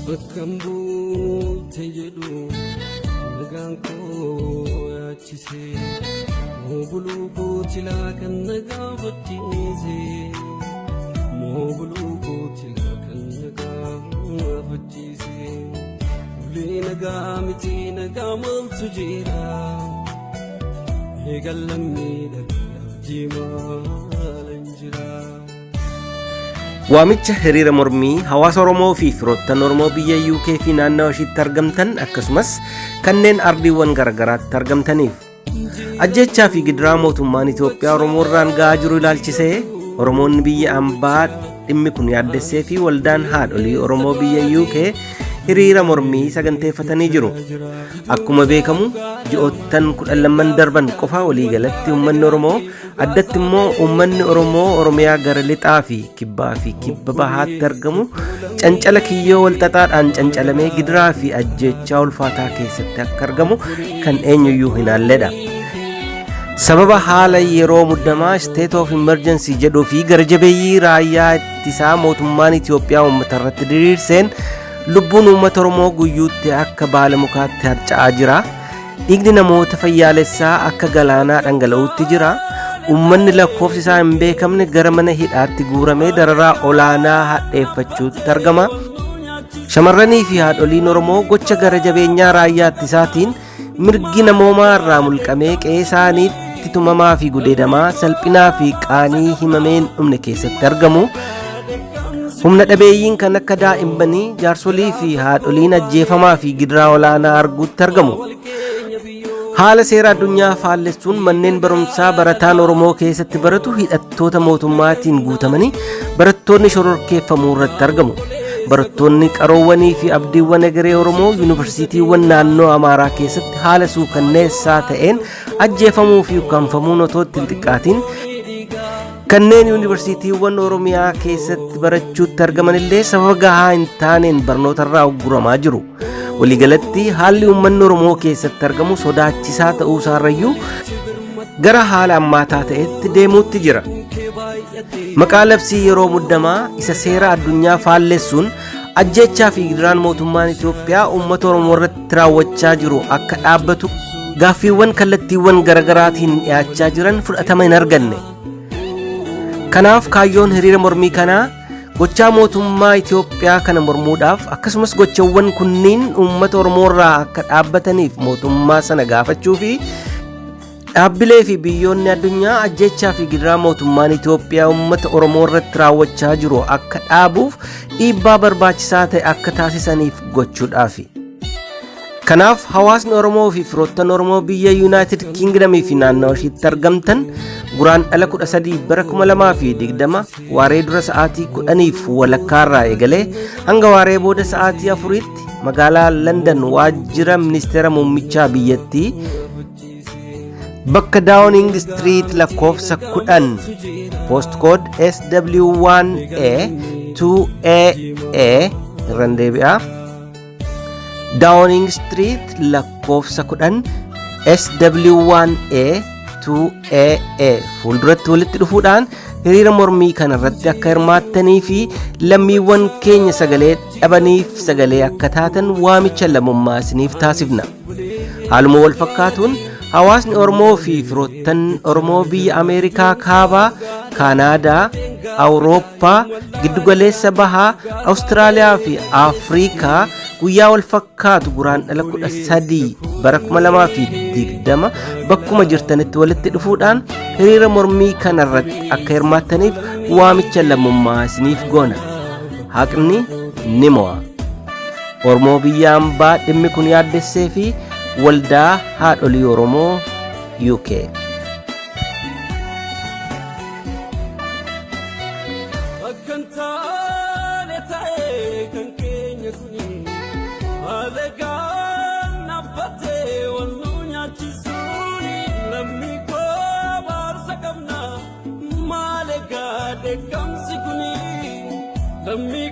Akkam buute jedhu nagaan koo yaachisee moobuluu kootilaa kan na gaafachiise moobuluu kootilaa kan na gaafachiise ulee nagaa miti nagaa maaltu jira eegalamee dhabee abdii maalan jira. Waamicha hiriira mormii hawaasa Oromoo fi firoottan Oromoo biyya UK fi naannawa ishiitti argamtan akkasumas kanneen ardiiwwan garaagaraatti argamtaniif. Ajjechaa fi gidiraa mootummaan Itoophiyaa Oromoo irraan ga'aa jiru ilaalchisee Oromoonni biyya ambaa dhimmi kun yaaddessee fi waldaan haadholii Oromoo biyya UK hiriira mormii saganteeffatanii jiru. Akkuma beekamu ji'oottan 12 darban qofa waliigalatti uummanni Oromoo addatti immoo uummanni Oromoo Oromiyaa gara lixaa fi kibbaa fi kibba bahaatti argamu cancala kiyyoo walxaxaadhaan cancalamee gidiraa fi ajjeechaa ulfaataa keessatti akka argamu kan eenyuyyuu hin haalledha. Sababa haala yeroo muddamaa state of emergency jedhuu fi gara-jabeeyyii raayyaa ittisaa mootummaan Itoophiyaa uummata irratti diriirseen lubbuun uummata Oromoo guyyuutti akka baala mukaatti harca'aa jira. Dhiigni namoota fayyaalessaa akka galaanaa dhangala'uutti jira. Uummanni lakkoofsi isaa hin beekamne gara mana hidhaatti guuramee dararaa olaanaa hadheeffachuutti argama. Shamarranii fi haadholiin Oromoo gocha gara jabeenyaa raayyaa ittisaatiin mirgi namoomaa irraa mulqamee qe'ee isaaniitti tumamaa fi gudeedamaa salphinaa fi qaanii himamee hin dhumne keessatti argamu. Humna dhabeeyyiin kan akka daa'immanii, jaarsolii fi haadholiin ajjeefamaa fi gidiraa olaanaa arguutti argamu. Haala seera addunyaa faallessuun manneen barumsaa barataan Oromoo keessatti baratu hidhattoota mootummaatiin guutamanii barattoonni shororkeeffamuu irratti argamu. Barattoonni qaroowwanii fi abdiiwwan egeree Oromoo yuunivarsiitiiwwan naannoo Amaaraa keessatti haala suukanneessaa ta'een ajjeefamuu fi ukkaamfamuun otoo itti hin xiqqaatiin kanneen yuunivarsiitiiwwan Oromiyaa keessatti barachuutti argaman illee sababa gahaa hin taaneen barnoota irraa ugguramaa jiru. Waliigalatti haalli uummanni Oromoo keessatti argamu sodaachisaa ta'uu isaarrayyuu gara haala ammaataa ta'etti deemuutti jira. Maqaa labsii yeroo muddamaa isa seera addunyaa faallessuun ajjeechaa fi gidiraan mootummaan Itoophiyaa uummata Oromoo irratti raawwachaa jiru akka dhaabbatu gaaffiiwwan kallattiiwwan garaagaraatiin dhiyaachaa jiran fudhatama hin arganne. Kanaaf kaayyoon hiriira mormii kanaa gochaa mootummaa Itoophiyaa kana mormuudhaaf akkasumas gochawwan kunniin uummata Oromoo irraa akka dhaabbataniif mootummaa sana gaafachuu fi dhaabbilee fi biyyoonni addunyaa ajjeechaa fi gidiraa mootummaan Itoophiyaa uummata Oromoo irratti raawwachaa jiru akka dhaabuuf dhiibbaa barbaachisaa ta'e akka taasisaniif gochuudhaafi. Kanaaf hawaasni Oromoo fi firoottan Oromoo biyya Yuunaayitid Kiingdamii fi naannawa ishiitti argamtan guraandhala 13 bara 2020 waaree dura sa'aatii 10:30 irraa eegalee hanga waaree booda sa'aatii 4tti magaalaa London waajjira ministeera muummichaa biyyattii bakka Downing Street lakkoofsa 10 postcode SW1A 2AA irraan deebi'a. Downing Street lakkoofsa 10 SW1A 2AA fuulduratti walitti dhufuudhaan hiriira mormii kana irratti akka hirmaattanii fi lammiiwwan keenya sagalee dhabaniif sagalee akka taatan waamicha lammummaa isiniif taasifna. Haaluma wal fakkaatuun hawaasni Oromoo fi firoottan Oromoo biyya Ameerikaa kaabaa, Kaanaadaa, Awurooppaa, Giddugaleessa Bahaa, Awustiraaliyaa fi Afriikaa guyyaa wal fakkaatu guraandhala 13 bara 2020 bakkuma jirtanitti walitti dhufuudhaan hiriira mormii kana irratti akka hirmaattaniif waamicha lammummaa isiniif goona. Haqni ni mo'a. Oromoo biyya ambaa dhimmi kun yaaddessee fi waldaa haadholii Oromoo UK. Akkan taane ta'ee kan keenya kuni alagaan dhaabbatee wal nu nyaachisuuni lammii koo baarsa qabna maal egaa dheekkamsi kuni lammii